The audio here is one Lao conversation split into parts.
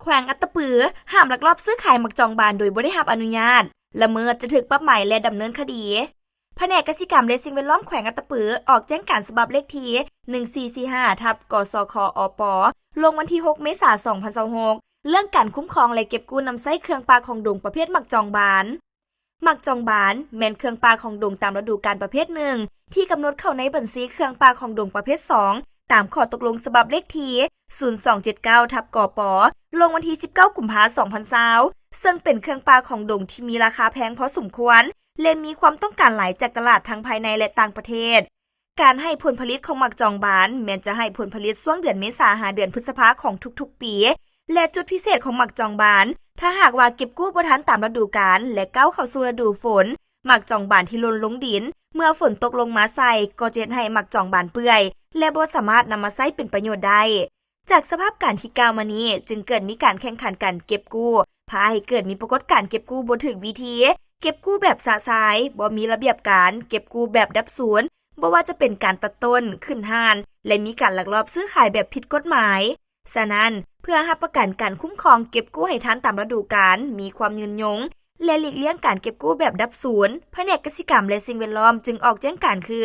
ແຂວງອັດຕະປື ຫ້າມລັກລອບຊື້ຂາຍໝາກຈອງບານໂດຍບໍ່ໄດ້ຮັບອະນຸຍາດ, ລະເມີດຈະຖືກປັບໃໝ ແລະ ດຳເນີນຄະດີ. ພະແນກກະສິກຳ ແລະ ສິ່ງແວດລ້ອມແຂວງອັດຕະປື ອອກແຈ້ງການສະບັບເລກທີ ໜຶ່ງສີ່ສີ່ຫ້າ ທັບ ກສຂ ອປ ລົງວັນທີ ຫົກ ເມສາ ສອງພັນຊາວຫົກ ເລື່ອງການຄຸ້ມຄອງ ແລະ ເກັບກູ້ນຳໃຊ້ເຄື່ອງປ່າຂອງດົງປະເພດໝາກຈອງບານ. ໝາກຈອງບານ ແມ່ນເຄື່ອງປ່າຂອງດົງຕາມລະດູການປະເພດໜຶ່ງ ທີ່ກຳນົດເຂົ້າໃນບັນຊີເຄື່ອງປ່າຂອງດົງປະເພດສອງ ຕາມຂໍ້ຕົກລົງສະບັບເລກທີ ສູນສອງເຈັດເກົ້າ ທັບ ກປ ລົງວັນທີ ສິບເກົ້າ ກຸມພາ ສອງພັນຊາວ ເຊິ່ງເປັນເຄື່ອງປ່າຂອງດົງທີ່ມີລາຄາແພງພໍສົມຄວນ ແລະ ມີຄວາມຕ້ອງການຫຼາຍຈາກຕະຫຼາດທັງພາຍໃນ ແລະ ຕ່າງປະເທດ. ການໃຫ້ຜົນຜະລິດຂອງໝາກຈອງບານ ແມ່ນຈະໃຫ້ຜົນຜະລິດຊ່ວງເດືອນເມສາຫາເດືອນພຶດສະພາຂອງທຸກໆປີ ແລະ ຈຸດພິເສດຂອງໝາກຈອງບານ ຖ້າຫາກວ່າເກັບກູ້ບໍ່ທັນຕາມລະດູການ ແລະ ກ້າວເຂົ້າສູ່ລະດູຝົນ, ໝາກຈອງບານທີ່ຫຼົ່ນລົງດິນ ເມື່ອຝົນຕົກລົງມາໃສ່ ກໍຈະເຮັດໃຫ້ໝາກຈອງບານເປື່ອຍ ແລະ ບໍ່ສາມາດນຳມາໃຊ້ເປັນປະໂຫຍດໄດ້. ຈາກສະພາບການທີ່ກ່າວມານີ້ ຈຶ່ງເກີດມີການແຂ່ງຂັນກັນເກັບກູ້, ພາໃຫ້ເກີດມີປາກົດການເກັບກູ້ບໍ່ຖືກວິທີ, ເກັບກູ້ແບບຊະຊາຍ, ບໍ່ມີລະບຽບການ, ເກັບກູ້ແບບດັບສູນ, ບໍ່ວ່າຈະເປັນການຕັດຕົ້ນ, ຂຶ້ນຮ້ານ ແລະ ມີການລັກລອບຊື້ຂາຍແບບຜິດກົດໝາຍ. ສະນັ້ນ, ເພື່ອຮັບປະກັນການຄຸ້ມຄອງເກັບກູ້ໃຫ້ທັນຕາມລະດູການ, ມີຄວາມຍືນຍົງ ແລະ ຫຼີກລ່ຽງການເກັບກູ້ແບບດັບສູນ, ພະແນກກະສິກຳ ແລະ ສິ່ງແວດລ້ອມຈຶ່ງອອກແຈ້ງການຄື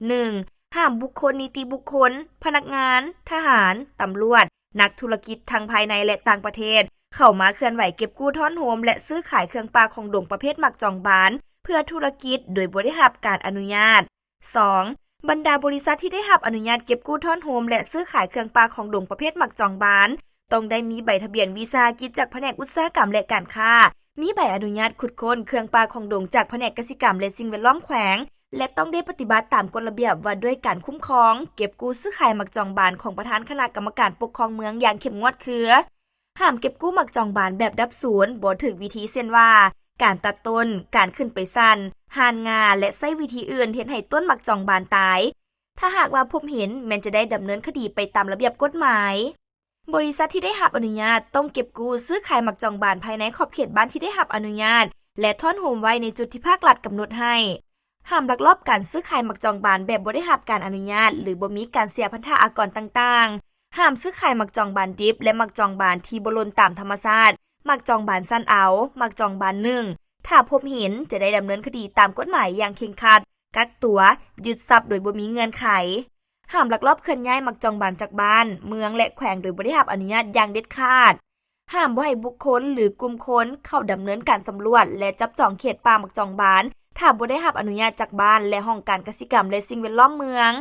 ໜຶ່ງ ຫ້າມບຸກຄົນນິຕິບຸກຄົນ, ພະນັກງານ, ທະຫານ, ຕຳຫຼວດ, ນັກທຸລະກິດທັງພາຍໃນ ແລະ ຕ່າງປະເທດ ເຂົ້າມາເຄື່ອນໄຫວເກັບກູ້ທ້ອນໂຮມ ແລະ ຊື້ຂາຍເຄື່ອງປ່າຂອງດົງປະເພດໝາກຈອງບານ ເພື່ອທຸລະກິດໂດຍບໍ່ໄດ້ຮັບການອະນຸຍາດ. ສອງ ບັນດາບໍລິສັດທີ່ໄດ້ຮັບອະນຸຍາດເກັບກູ້ທ້ອນໂຮມ ແລະ ຊື້ຂາຍເຄື່ອງປ່າຂອງດົງປະເພດໝາກຈອງບານ ຕ້ອງໄດ້ມີໃບທະບຽນວິສາຫະກິດຈາກພະແນກອຸດສາຫະກຳ ແລະ ການຄ້າ, ມີໃບອະນຸຍາດຂຸດຄົ້ນເຄື່ອງປ່າຂອງດົງຈາກພະແນກກະສິກຳ ແລະ ສິ່ງແວດລ້ອມແຂວງ ແລະ ຕ້ອງໄດ້ປະຕິບັດຕາມກົດລະບຽບວ່າດ້ວຍການຄຸ້ມຄອງເກັບກູ້ຊື້ຂາຍໝາກຈອງບານຂອງປະທານຄະນະກຳມະການປົກຄອງເມືອງຢ່າງເຂັ້ມງວດຄື ຫ້າມເກັບກູ້ໝາກຈອງບານແບບດັບສູນບໍ່ຖືກວິທີ ເຊັ່ນວ່າ ການຕັດຕົ້ນ, ການຂຶ້ນໄປສັ່ນ, ຮ່ານງ່າ ແລະ ໃຊ້ວິທີອື່ນເຮັດໃຫ້ຕົ້ນໝາກຈອງບານຕາຍ. ຖ້າຫາກວ່າພົບເຫັນ ແມ່ນຈະໄດ້ດຳເນີນຄະດີໄປຕາມລະບຽບກົດໝາຍ. ບໍລິສັດທີ່ໄດ້ຮັບອະນຸຍາດຕ້ອງເກັບກູ້ຊື້ຂາຍໝາກຈອງບານພາຍໃນຂອບເຂດບ້ານທີ່ໄດ້ຮັບອະນຸຍາດ ແລະ ທ້ອນໂຮມໄວ້ໃນຈຸດທີ່ພາກລັດກຳນົດໃຫ້. ຫ້າມລັກລອບການຊື້ຂາຍໝາກຈອງບານແບບບໍ່ໄດ້ຮັບການອະນຸຍາດ ຫຼື ບໍ່ມີການເສຍພັນທະອາກອນຕ່າງໆ. ຫ້າມຊື້ຂາຍໝາກຈອງບານດິບ ແລະ ໝາກຈອງບານທີ່ບໍ່ຫຼົ່ນຕາມທຳມະຊາດ, ໝາກຈອງບານຊັ້ນເອົາ, ໝາກຈອງບານໜຶ້ງ. ຖ້າພົບເຫັນ ຈະໄດ້ດຳເນີນຄະດີຕາມກົດໝາຍຢ່າງເຄັ່ງຄັດ, ກັກຕົວ, ຍຶດຊັບໂດຍບໍ່ມີເງື່ອນໄຂ. ຫ້າມລັກລອບເຄື່ອນຍ້າຍໝາກຈອງບານຈາກບ້ານ, ເມືອງ ແລະ ແຂວງໂດຍບໍ່ໄດ້ຮັບອະນຸຍາດຢ່າງເດັດຂາດ. ຫ້າມບໍ່ໃຫ້ບຸກຄົນ ຫຼື ກຸ່ມຄົນເຂົ້າດຳເນີນການສຳຫຼວດ ແລະ ຈັບຈອງເຂດປ່າໝາກຈອງບານ ຖ້າບໍ່ໄດ້ຮັບອະນຸຍາດຈາກບ້ານ ແລະ ຫ້ອງການກະສິກຳ ແລະ ສິ່ງແວດລ້ອມເມືອງ.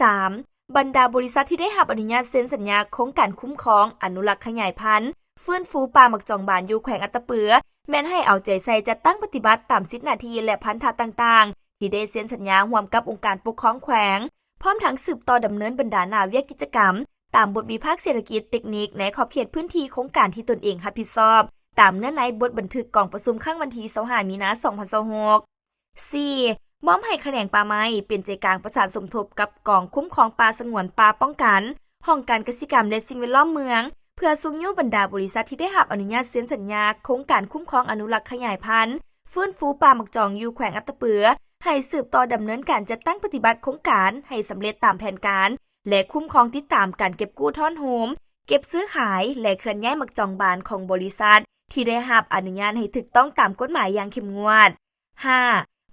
ສາມ ບັນດາບໍລິສັດທີ່ໄດ້ຮັບອະນຸຍາດເຊັນສັນຍາໂຄງການຄຸ້ມຄອງ, ອະນຸລັກຂະຫຍາຍພັນ, ຟື້ນຟູປ່າໝາກຈອງບານຢູ່ແຂວງອັດຕະປື ແມ່ນໃຫ້ເອົາໃຈໃສ່ຈັດຕັ້ງປະຕິບັດຕາມສິດໜ້າທີ່ ແລະ ພັນທະຕ່າງໆ ທີ່ໄດ້ເຊັນສັນຍາຮ່ວມກັບອົງການປົກຄອງແຂວງ, ພ້ອມທັງສືບຕໍ່ດຳເນີນບັນດາໜ້າວຽກກິດຈະກຳ ຕາມບົດວິພາກເສດຖະກິດເຕັກນິກໃນຂອບເຂດພື້ນທີ່ໂຄງການທີ່ຕົນເອງຮັບຜິດຊອບ ຕາມເນື້ອໃນບົດບັນທຶກກອງປະຊຸມຄັ້ງວັນທີ ຊາວຫ້າ ມີນາ ສອງພັນຊາວຫົກ. ສີ່ ມອບໃຫ້ຂະແໜງປ່າໄມ້ເປັນໃຈກາງປະສານສົມທົບກັບກອງຄຸ້ມຄອງປ່າສະຫງວນປ່າປ້ອງກັນ, ຫ້ອງການກະສິກຳ ແລະ ສິ່ງແວດລ້ອມເມືອງ ເພື່ອຊຸກຍູ້ບັນດາບໍລິສັດທີ່ໄດ້ຮັບອະນຸຍາດເຊັນສັນຍາໂຄງການຄຸ້ມຄອງ, ອະນຸລັກຂະຫຍາຍພັນ, ຟື້ນຟູປ່າໝາກຈອງຢູ່ແຂວງອັດຕະປື ໃຫ້ສືບຕໍ່ດຳເນີນການຈັດຕັ້ງປະຕິບັດໂຄງການໃຫ້ສຳເລັດຕາມແຜນການ ແລະ ຄຸ້ມຄອງຕິດຕາມການເກັບກູ້ທ້ອນໂຮມ, ເກັບຊື້ຂາຍ ແລະ ເຄື່ອນຍ້າຍໝາກຈອງບານຂອງບໍລິສັດທີ່ໄດ້ຮັບອະນຸຍາດໃຫ້ຖືກຕ້ອງຕາມກົດໝາຍຢ່າງເຂັ້ມງວດ. ຫ້າ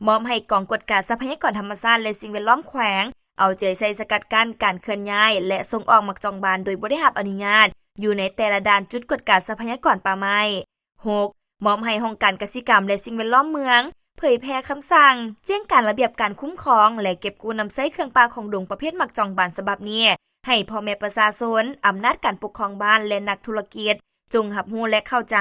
ມອບໃຫ້ກອງກວດກາຊັບພະຍາກອນທຳມະຊາດ ແລະ ສິ່ງແວດລ້ອມແຂວງ ເອົາໃຈໃສ່ສະກັດກັ້ນການເຄື່ອນຍ້າຍ ແລະ ສົ່ງອອກໝາກຈອງບານໂດຍບໍ່ໄດ້ຮັບອະນຸຍາດ ຢູ່ໃນແຕ່ລະດ່ານຈຸດກວດກາຊັບພະຍາກອນປ່າໄມ້. ຫົກ ມອບໃຫ້ຫ້ອງການກະສິກຳ ແລະ ສິ່ງແວດລ້ອມເມືອງ ເຜີຍແຜ່ຄຳສັ່ງ, ແຈ້ງການລະບຽບການຄຸ້ມຄອງ ແລະ ເກັບກູ້ນຳໃຊ້ເຄື່ອງປ່າຂອງດົງປະເພດໝາກຈອງບານສະບັບນີ້ ໃຫ້ພໍ່ແມ່ປະຊາຊົນ, ອຳນາດການປົກຄອງບ້ານ ແລະ ນັກທຸລະກິດ ຈົ່ງຮັບຮູ້ ແລະ ເຂົ້າໃຈ,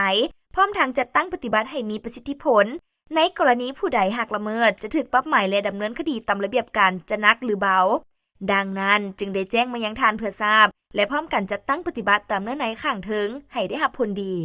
ພ້ອມທັງຈັດຕັ້ງປະຕິບັດໃຫ້ມີປະສິດທິຜົນ. ໃນກໍລະນີຜູ້ໃດຫາກລະເມີດ ຈະຖືກປັບໃໝ ແລະ ດຳເນີນຄະດີຕາມລະບຽບການຈະໜັກ ຫຼື ເບົາ. ດັ່ງນັ້ນ, ຈຶ່ງໄດ້ແຈ້ງມາຍັງທ່ານເພື່ອຊາບ ແລະ ພ້ອມກັນຈັດຕັ້ງປະຕິບັດຕາມເນື້ອໃນຂ້າງເທິງໃຫ້ໄດ້ຮັບຜົນດີ.